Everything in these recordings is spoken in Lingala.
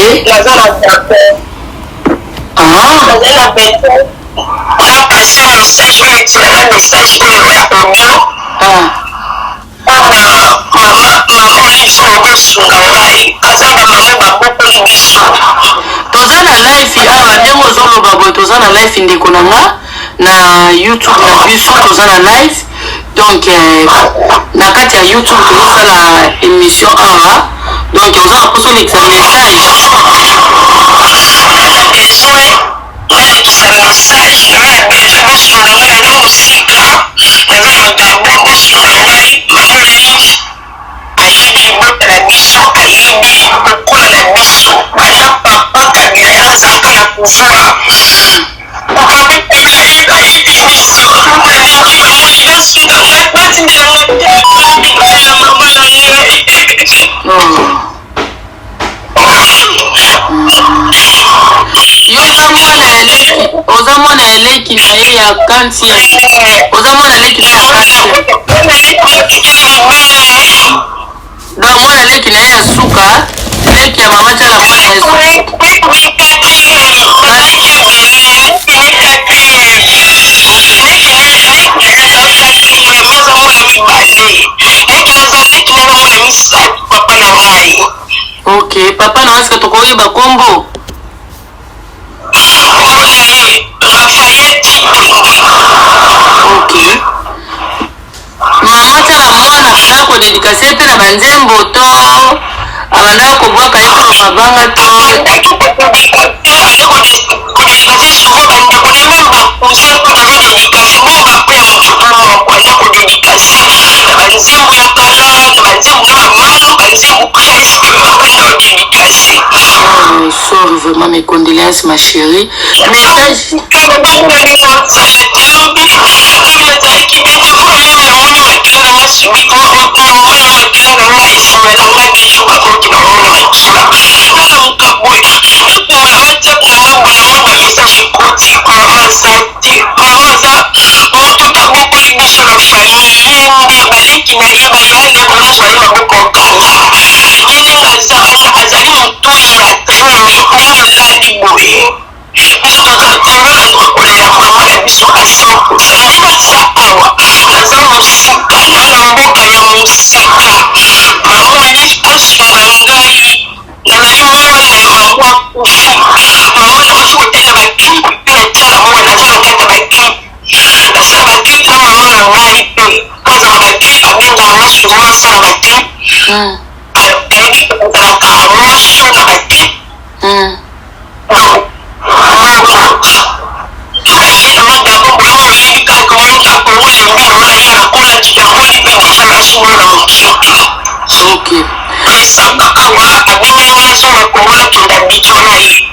Naza na Gabon. Ah. Nazali na besoin na passe message oyo, etilanga message oyo ya audio. Ah. Mpona mama Olive oyo bosunga ngai, aza bamama babokoli biso. Toza na live awa, ndenge ozoloba boye, toza na live, ndeko na nga, na YouTube na biso toza na live. Donc na kati ya YouTube tozosala émission awa. Donc oza na mposa olekisa message? Naza besoin nalekisa message, naza na besoin bosunga ngai. Naza mosika, naza na Gabon. Bosunga ngai, mama Olive ayebi libota na biso, ayebi kokola na biso banda papa Kabila azalaka na pouvoir. Papa Kabila ayebi biso. Nalingi mama Olive asunga ngai, batindelanga telefone ya mama na ngai. Oh. Yo oza mwana ya leki, oza mwana ya leki na ye ya quantième, oza mwana leki na ye ya quantième? Donc mwana leki na ye ya suka, leki ya mama Tiala, mwana ya suka. Papa na ngai. Ok, papa na wasika, tokoyeba kombo? Kombo na ye Rafael Chitenge. Ok, mama Tiala mwana abandaka kodédicacer mpe na banzembo to abandaka kobwaka ye mpo mabanga to? Abandaki kodédicacer souvent bandeko na même bacousin mpo nazodédicacer bonga mpe ya motu moko anda kodédicacer na banzembo ya kala, na banzembo na bamano, banzembo presque banda odédicacer. Oh, sorry vraiment, mes condoléances, ma chérie. Message. Nazalaki bénévole, même namoni makila nanga subitement, namona makila nanga esimelanga dejo, bakoki namona makila nalamuka boye, ekomela WhatsApp nanga boye, namoni bamessage ekoti. Mama aza te, mama aza moto tabokoli biso na famille. Ye nde baleki na ye, baya nde nyonso baye maboko okanga ye. Ndenge aza wana, azali motu ya train, ndenge elali boye, biso toza na droit kolela mama na biso a 100. Ndenge aza awa, naza mosika na mboka ya mosika. Mama Olive asunga ngai, nazali mwana ya mama akufi. Mama nauti kotala baclip mpe atiala mwana, aza na kati ya baclip, nasala baclip na mama na ngai mpe po azala baclip, abengaka nga souvent asala baclip. Ayebi kozalaka mwasi na baclip. Donc aye nanga Gabon boye, oyebi kaka omoniki Kongo lembi nanga, naye nakolaki, nakoli mpe déjà nasi mwana moke. Récemment awa abengaki nga nazonga Kongo, nakenda Abidjan na ye.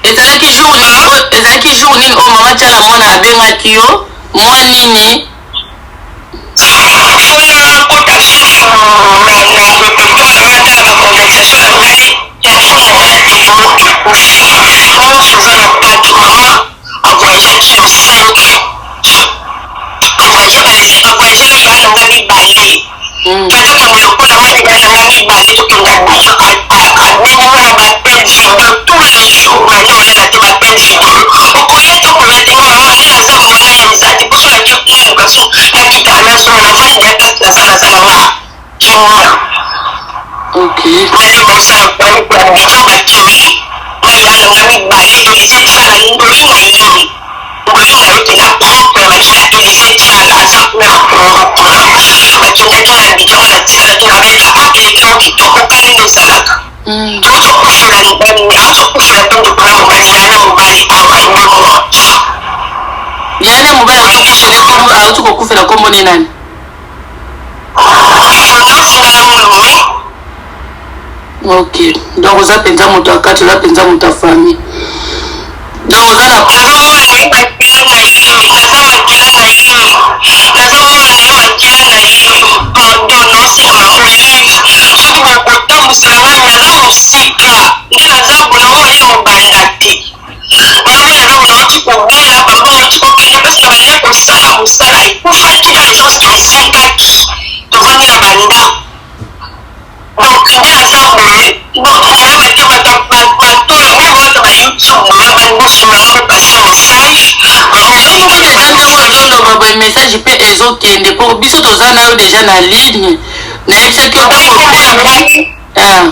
Ezalaki jour nini? Ezalaki jour nini oyo mama Tiala mwana abengaki yo mwa nini? Mpona kota susu na répertoire na ngai, na baconversation na ngai, telefone na ngai telefone ekufi, nyonso eza na kati. Mama avoyageaki le 5, avoyage, avoyage na baa na ngai mibale. Tozokende lokola nga na bana nga mibale, tokenda Abidjan. Abengi nga na baappel vidéo tous les jours, nani olala te, baappel vidéo, okoya te, okoya te. Nga mama nde naza mwana ya eza te, mposo nake naluka so nakita, nazonga, navandi ya place naza na nga kimia. Naleba osala Abidjan, bakei na ya na nga mibale, Elise Tiala, ndoi na ye, ndoi na ye mpena propre ya makila. Elise Tiala aza kuna na Congo kuna, bakendaki na Abidjan wana, tikalaki na beka a elekango kitoko ka ndenge ezalaka. Tozokufela, azokufela mpe ndeko na mobali, yana mobali awa nde mwa. Yana mobali auti kokufela, kombo ne nani? Jonas Ngalamulume. Ok, donc oza mpenza moto ya kati, oza mpenza moto ya famille, donc oza na Naza mwana na ye, makila na ye, naza makila na ye, naza mwana na ye, makila na ye. Pardon, naosenga mama Olive, soki bokotambwisela ngai, naza mosika nde naza bona mwana ye na mobanda te. Mama naza bona oti kobela, bambongo oti kokende mpasi na bande kosala mosala ekufaki dans le sens que ezikaki, tovandi na bandako. Donc nde ezokende mpo biso toza na yo deja na ligne. Nayebisaki yo ntango obengi. Ah.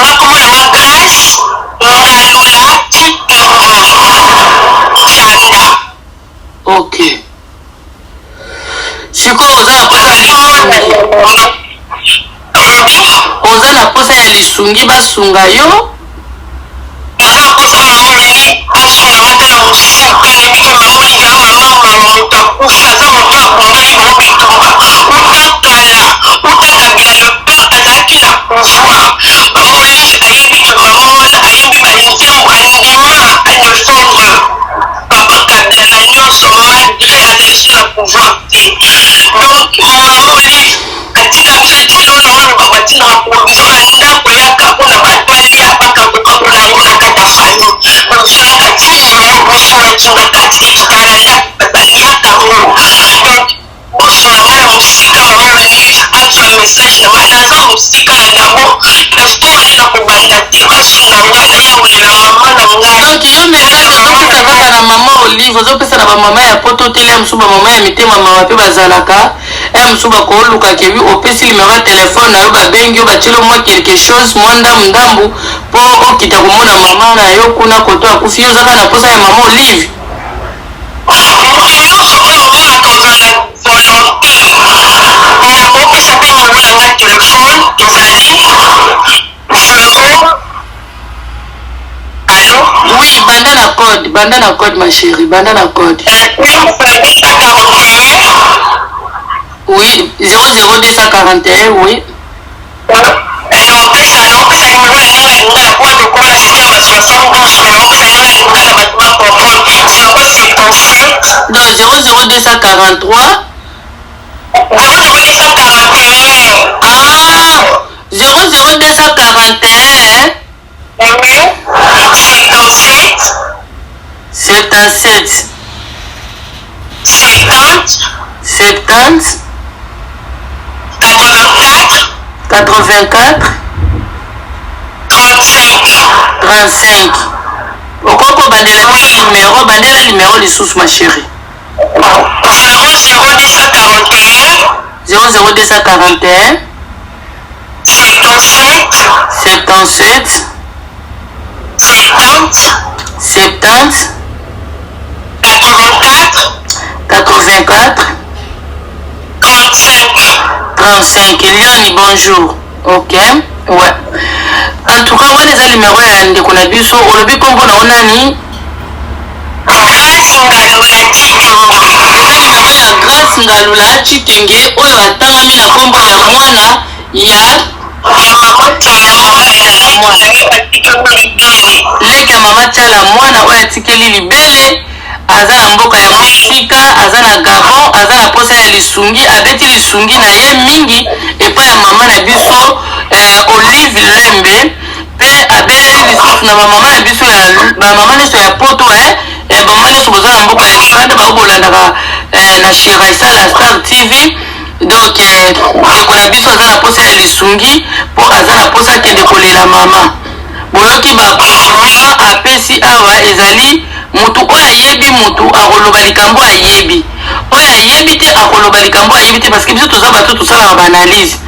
Nga kombo na nga Grace Ngalula Tshitenge Tshanda. Ok. Sikoyo oza na posa ya lisungi. Olobi? Oza na posa ya lisungi basunga yo. Naza na posa mama Olive asunga nga ata na mosika nayebi ke mama Olive aza mama mawa moto akufi aza moto abundeli bango bitumba uta kala uta kabila le père azalaki na pouvoir mama Olive ayebi ke mama wana ayembi ba nzembo andima a defendre papa kabila na nionso malgre azali su na pouvoir te donc mama Olive Atika biso ti lelo na oloba batindaka provision na ndako eyaka pona batu balia bakabokabola yango na kati ya famille bazuaka ti lelo bosunga kingakati ekitaka na ndako batu baliaka yango donc bosunga nga na mosika maman olive azua message na nga naza mosika na gabon effort nde nakobanda te basunga nga naya kolela maman na ngai. Donc yo message ozopesa kaka na maman olive, ozopesa na ba maman ya poto te, lia mosusu ba maman ya mitema mawa pe bazalaka. Heure mosusu bakoluka ke opesi numero ya telephone na yo, babengi yo, batieli yo mwa quelque chose, mwa ndambu ndambu po okita komona mama na yo kuna koto akufi. Yo oza kaka na posa ya mama Olive? Moto nionso oyo omonaka ozala na volonte nakopesa pe numero na nga telephone ezali zero allo. Oui, banda na code, banda na code ma cherie, banda na code. 241. Oui, 00241, oui. Naopesa naopesa numero na ndenge ya lingala po lokola système ya 72 mais naopesa ndenge ya lingala bato ba comprendre 077. Donc 00243. 00241. Ah, 00241. Oui, 77. 77. 70. 70. 84. 84. 35. 35. Okoki kobandela biso numero, bandela numero lisusu ma chérie. 00241. 00241. 77. 77. 70. 70. 84. 84. 35. 35. Lioni, bonjour. Ok, ouais. En tout cas, wana eza numero ya ndeko na biso. Olobi kombo na yo nani? Grace Ngalula Tshitenge. Eza numero ya Grace Ngalula Tshitenge oyo atangami na kombo ya mwana ya Ya mama Tshala Mwana leki na ye atikeli libele. Leki ya mama Tshala Mwana oyo atikeli libele, aza na mboka ya mosika, aza na Gabon, aza na posa ya lisungi, abeti lisungi na ye mingi epai ya mama na biso Olive Lembe, pe abeleli lisusu na ba mama na biso ya ba mama nionso ya poto ba mama nionso boza na mboka ya libanda ba oyo bolandaka na chez Raissa la Star TV. Donc ndeko na biso aza na posa ya lisungi po aza na posa akende kolela mama. Boyoki ba compliment apesi awa ezali mutu oyo ayebi mutu akoloba likambo ayebi, oyo ayebi te akoloba likambo ayebi te parce que biso toza batu tosalaka ba analyse.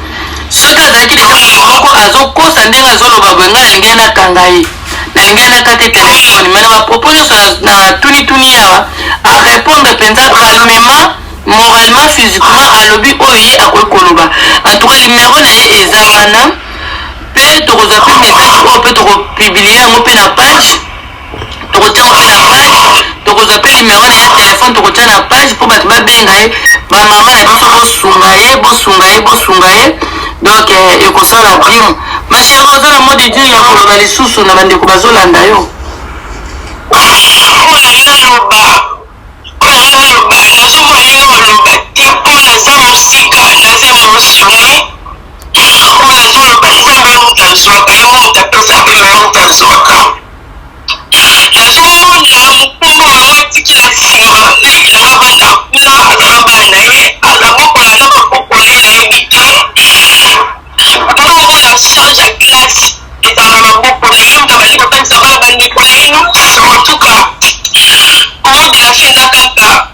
Soki azalaki dejà mutu moko azokosa ndenge azoloba boye ngai nalingaki nakanga ye. Nalingaki nakata ye telephone mais na ba propos nionso na tuni tuni ye awa a repondre penza calmement. Moralement physiquement alobi oyo ye akoki koloba en tout cas numero na ye eza wana pe tokozwa pe message oyo pe toko publier yango pe na page tokotia yango pe na page tokozwa pe numero na ye ya telephone tokotia na page po bato babenga ye ba mama na biso bosunga ye bosunga ye bosunga ye donc ekosala bien ma chérie oza na mot de dire ya koloba lisusu na bandeko bazolanda yo. Oyo nalingi naloba Oyo nalingi naloba, nazomona ndenge oloba te po naza mosika, naza emotionne. Oyo nazoloba, Nzambe ye mutu azuaka, ye mutu apesaka pe ye mutu azuaka. Nazomona mokumba mama atiki na sima, leki na nga avanda kuna, aza na bana na ye, azabokola na bakoko na ye nayebi te. Mbongo na charge ya classe ezala na maboko na ye, mutu abandi kotangisa bana bandeko na ye nionso. En tout cas, mot de la fin eza kaka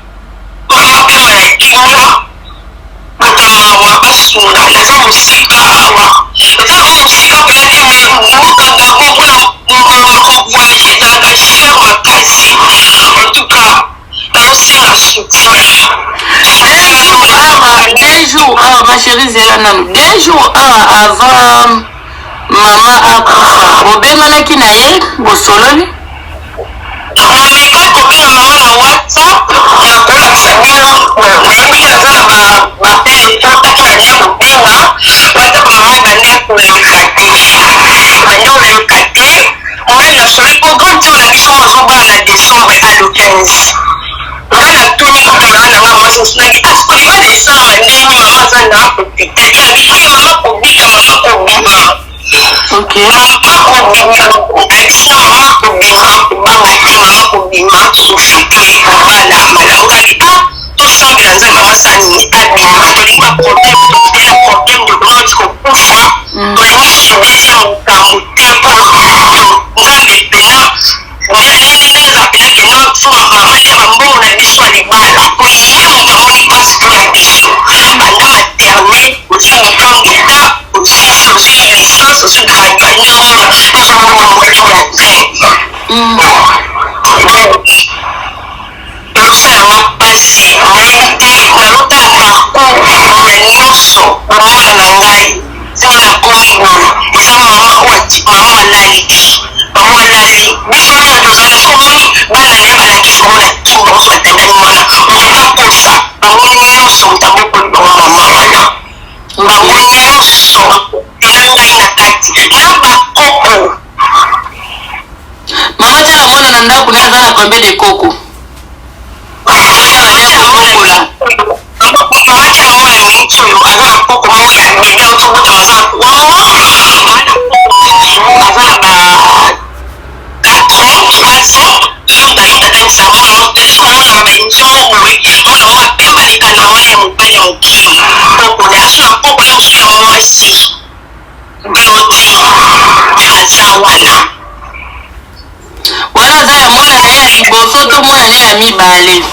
mama pema na kimia. Naza mosika awa, eza nango mosika mpenza te, mais mboka Gabon mpona kovoyage ezalaka cher makasi. En tout cas nazosenga soutien. 2 jours awa, 2 jours awa, ma chérie, zela nanu. 2 jours awa avant mama akufa, bobenganaki na ye, bosololi? Nameka kobenga mama na WhatsApp ya kolakisa bino. Nayebi te, naza na baappel ekotaki na lia kobenga WhatsApp. Mama ebandi koleka te, bandi koleka te. Ngai nasoli po grande sœur na biso azobala na décembre, a le 15. Ngai natuni kutu yanga na nga mwasi mosusu, nabi asiko libala esalama ndenge mama aza na hôpital. Yabi te, mama kobika, mama kobima. Mama kobima, ayebisi mama kobima, kobanga te, mama kobima, souci te, kobala malamu. Ngabi a tosambela Nzambe, mama asala nini, abima. Tolingi baproblème te, na problème de kona kokufa, tolingi su deuxième mokambo te, mpo Nzambe pena ndenge eza pena keno fo mama lia bambongo na biso ya libala, po ye moto amoni mpasi mpo na biso. Banda maternelle, ozwi diplôme d'état, osisi, ozwi licence, ozwi graduat, nyonso tozomona motu ya train. Donc ezosalanga mpasi, nayebi te. Nalotala parcours na nyonso bomwana na ngai ntina nakomi boye. Eza mama oyo, mama alali te, mama alali. Biso nyonso tozala so, omoni bana na ye balakisi bango na kini, bango so batandani wana, moto akosa bango nyonso, moto abokoli bango mama wana, bango nyonso na ngai na kati na bakoko. Mama Tiala Mwana na ndako na ye aza na combien de koko? Kobokola. Mama Tiala Mwana miniti oyo aza na koko moko ya bébé ozobotama, aza na 3 mois, aza na ba 4 ans, 3 ans. Ye moto aye atangisa mwana. Mwana baémission moko boye, mwana moko apemba likanda wana ya mobali ya mokili, koko na aso na koko na mosusu ya mwasi Glodi aza wana. Wana aza ya mwana na ye ya liboso to mwana na ye ya mibale?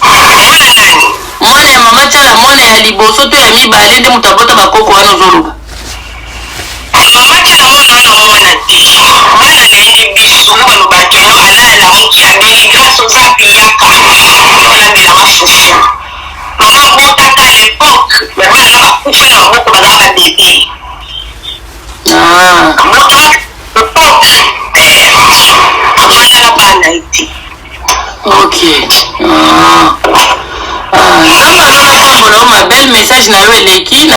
Mwana nani? Mwana ya mama Tiala Mwana ya liboso to ya mibale nde moto abota bakoko wana ozoloba? Mama Tiala Mwana wana, mwana te, mwana na ye nde biso oyo balobaka keno alalamuki, abeli grâce oza piyaka olambelanga fufu. Mama botaka à l'époque, bana bakufa na maboko, bazala babébé. Bota époque, avanda na bana ye te. Ok. Ah. Ah, Nzambe alola pambola yo, ma belle. Message na yo eleki.